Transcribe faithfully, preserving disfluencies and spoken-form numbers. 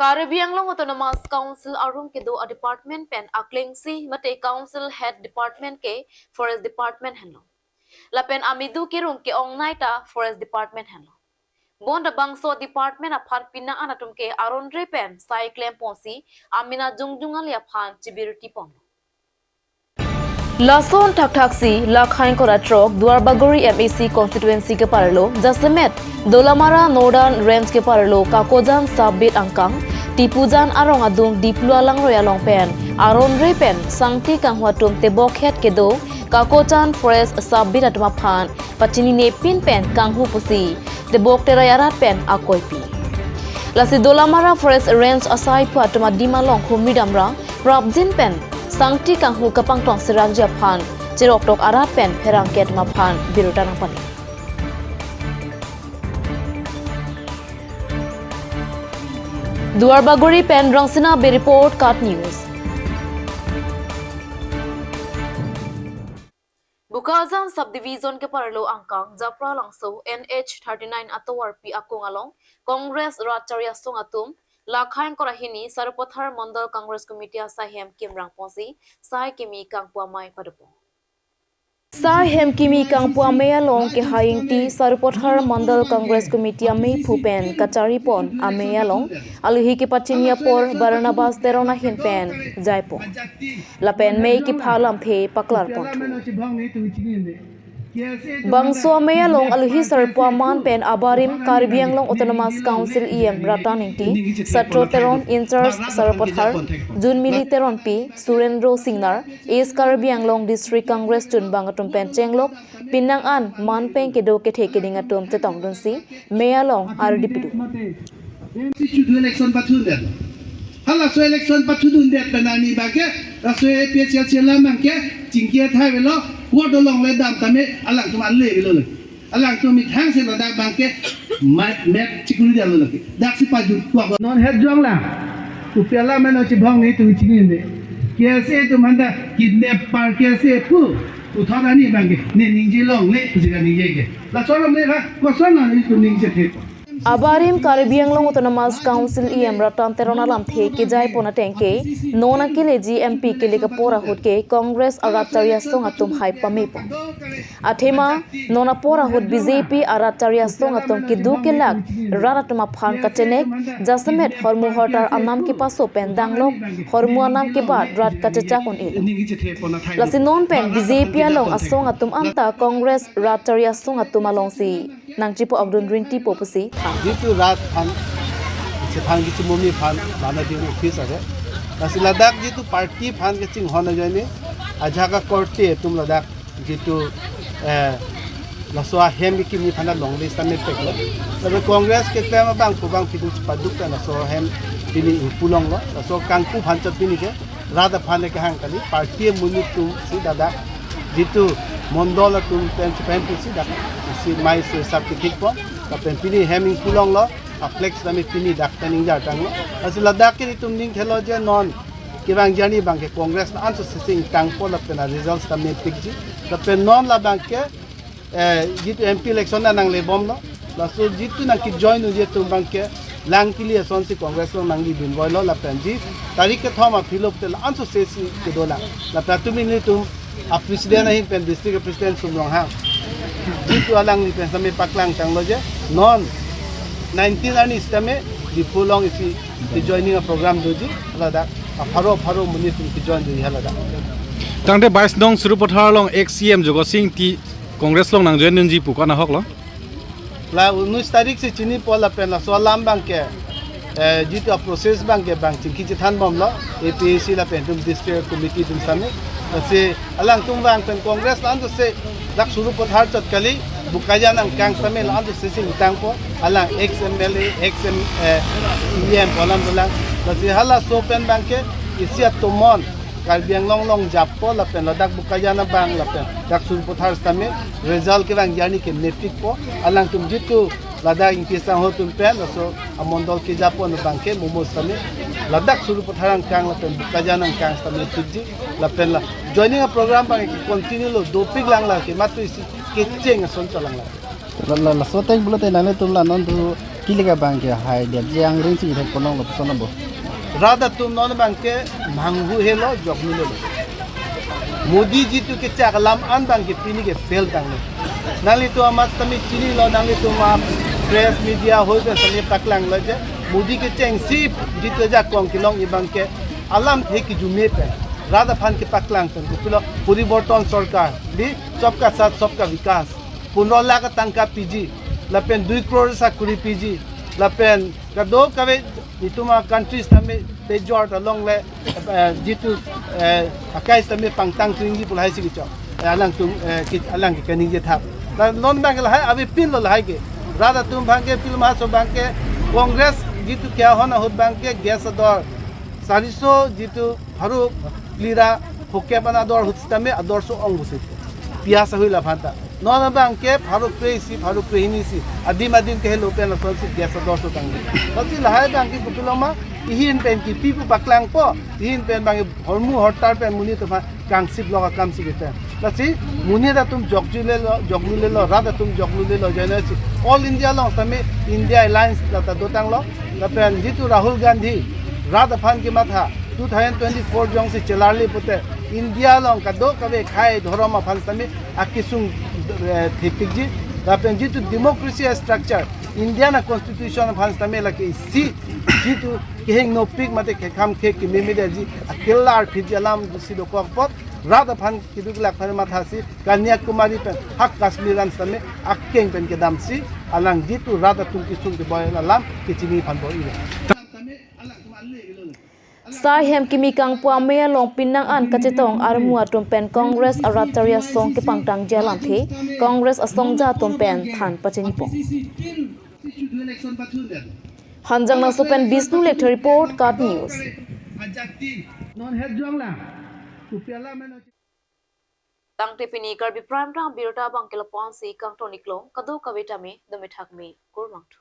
Karbi Anglong Autonomous Council arum kedo a department pen aklengsi mate Council Head Department ke Forest Department henlo. Lapen amedu kerung ke-ongnei ta Forest Department henlo. Bonta bangso department aphan pinang an atum ke aron-re pen sai klemponsi amena jongjong ali aphan chibirti ponlo. Lason thakthaksi la khaing kora throk Duarbagori M A C constituency keparlo jasemet Dolamara Northern Range keparlo Kakojan sub-beat angkang Tipujan arong adung Diplu alangroi along pen aron-re pen sangti kanghu atum tebokhet kedo Kakojan Forest sub-beat atum aphan pachinine pin pen kanghu pusi tebok terai arat pen akoipi. Lasi Dolamara Forest Range asai phu atum adim along humri damra prapjin pen sangti kanghu kapangtong serakji aphan cheroktok arat pen pherangke atum aphan birta nangpale. Duarbagori pen Rangsina Bey report, KAT News. Bokajan Subdivision keparlo angkang Japralangso N H thirty-nine atovarpi akung along Congress rat chari asong atum la khaing kora hini Sarupathar Mandal Congress Committee asai hem kimrang ponsi sai kimi kangpu amei padopo. Sai hem kimi kangpu amei along kehai ingti Sarupathar Mandal Congress Committee ameiphu pen kachari pon amei along alohi kepachini apor Barnabas Teron ahin pen jaipon. Lapen mei kepha lamthe paklar ponthu. Bangso amei along alohi sarpo aman pen abarim Karbi Anglong Autonomous Council E M Ratan Ingti, Satro Teron, in-charge Sarupathar, Junmili Teronpi, Surendro Singnar, East Karbi Anglong District Congress chunbang atum pen chenglok pinang an manpeng kedo kethe keding atum chetongdunsi mei along ardi pidu. M C chudu election pathundet. Halaso election pathudundet pen arni abangke, laso A P H L C alam abangke, chingki athai avelo, vote along le dam tame, alangtum ale avelo le. Alangtum methang si ladak abangke, ma-, map chikuri dia lo lagi. Daksi pajut kuak. Non het jong la. Upi alam meno chibong ni tu chini ne. K S A atum handa kidnap par K S A pu. Uthor ani abangke. Ne ningje longle, pusi kaningje ke. Laso along ne ha, koson na ni tu ningje the. Abarim Karbi Anglong Autonomous Council E M Ratan Teron alamthe kejai pon ateng ke, non akeleji M P kelek apor ahut ke Congress arat chari asong atum hai pamepon. Athema, non apor ahut B J P arat chari asong atum keduk kelak rat atum aphan kachenek, jasemet hormu hortar anam kepaso pen danglok, hormu anam kebat rat kachechak un-e. Lasi non pen B J P along asong atum anta Congress rat chari asong atum alongsi nangchipo-akdun rintipo pusi than. Jitu rat aphan, isi aphan kechimumi aphan, mana di office ave. Lasi ladak jitu party aphan kachinghon ajoine, ajak akorte atum ladak jitu, eh, laso ahem kimi aphan longle sitame peklo. Lapen Congress keklem abang pu abang pidu paduk ta laso ahem pini ingpu longlo. Laso kangpu aphan chot pini ke rat aphan le kehang kali, party amonit atum si ladak, jitu mondol atum pen chupen pu si dak, si mei so sab kithik pon, lapen pini hem ingpu longlo, a flex tame pini dak pen ingjar tanglo. Lasi ladak ke itum ning thelo je non kevangji arni abangke Congress la anso sesing tangpo lapen a results tame pikji. Lapen non la abangke eh, jitu M P election na nanglebomlo. Laso jitu nangkejoin unji atum abangke lang kili asonsi Congress along nangli binvoilo lapen ji tarik kethom aphi lo te la anso sesi kedo lang. Lapen atum ilitum a president ahin pen district president Sum Ronghang. Jitu alangli pen sitame paklang tanglo je non nineteen arni sitame Diphu along isi kejoining aprogram doji ladak. Apharo apharo amonit atum kejoin doji ladak. Tangte bais nong Sarupathar along ex C M Jagat Sing Engti Congress along nangjoin dunji pu ko-an ahok lo? La unis tarik si chinipo lapen laso alam abangke, eh, jitu a process abangke bang chingki chethanbomlo, A P H L C lapen itum district committee atum sitame. Lasi alangtum vang pen Congress la anso se dak Sarupathar chot kali, Bokajan angkang sitame la anso sesing tangpo, alang ex M L A, ex M, eh, E M pu alam dolang. Lasi halaso pen abangke isi atomon Karbi Anglong along jappo lapen ladak Bokajan abang lapen dak Sarupathar sitame result kevangji arni ke mepikpo, alangtum jitu ladak Ingti sangho atum pen laso amondol kejappo abangke momo sitame ladak Sarupathar angkang lapen Bokajan angkang sitame pikji lapen la joining aprogram abangke continue lo, dopik lang lake, matu isi kecheng ason cholang lake. La, la, laso ateng pulote nanglitum la non tu Kilik abang ke hai dia jang ring si hai kolong lo puson abo. Rat atum non abang ke manghu helo joknu lelo. Modi jitu kechak alam an abang ke pini ke fail tanglo. Nanglitum amat sitame chinilo, nanglitum a press media hoi ke sitame paklanglo je Modi kechengsi jitu ajakong kelong abang ke alamthe kijume pen rat aphan kepaklang pen kopilo poriborton sorkar di sabka saath sabka vikas, pondro lakh tangka piji, lapen dui crore sakuri piji, lapen kadokave itum a country sitame pejor ta longle, eh, jitu, eh, akai sitame pangtang tuingji pu lahai si kechok. Eh, alangtum, eh, ki-, alang ke kaningje thap. La non abang ke lahai avepinlo lahai ke. Rat atum abang ke pilma so abang ke Congress jitu ke ahon ahut abang ke gas ador sariso jitu pharo phli ra phokep an ador ahut sitame ador so-ong pusi. Piyas ahui la aphanta. Non abang ke pharo kre-isi, pharo kre-hini si. Adim adim ke helo pen asonsi gas ador so tanglo. Lasi lahai abang ke kopilo ma, ihin pen kipi pu paklangpo, ihin pen abang hormu hortar pen monit atum aphan kangsip lok akam si kete. Lasi monit atum jokjulelo, jokjulelo, rat atum jokjulelo, jana si. All India along sitame India Alliance lata dotanglo, lapen jitu Rahul Gandhi, rat aphan kematha, two thousand twenty-four jongsi chelarli pute, India along kadokave khei dhorom aphan sitame akesung, eh, thepikji, lapen jitu democracy structure, Indian a constitution aphan sitame lake isi, jitu kehingno pik mate kekham khe kememe detji, akelar phitji alam si dokok apot, rat aphan keduk lak aphan mathasi, Kanyakumari pen ha Kashmir an sitame akeng pen kedamsi, alang jitu rat atum kesung keboi alam kechini aphan bor-ilo. Sai hem kimi kangpu amei along pinang an kachetong armu atum pen Congress arat chari asong kepangtangji alamthe Congress asongja atum pen than pachinipo. Hanjanglangso pen Bishnu Lekthe report, KAT News. Tangte pini Karbi Prime Time abirta abang ke lapu-an si kangton-iklo, kadokave tame dome thakme, kurvangthu.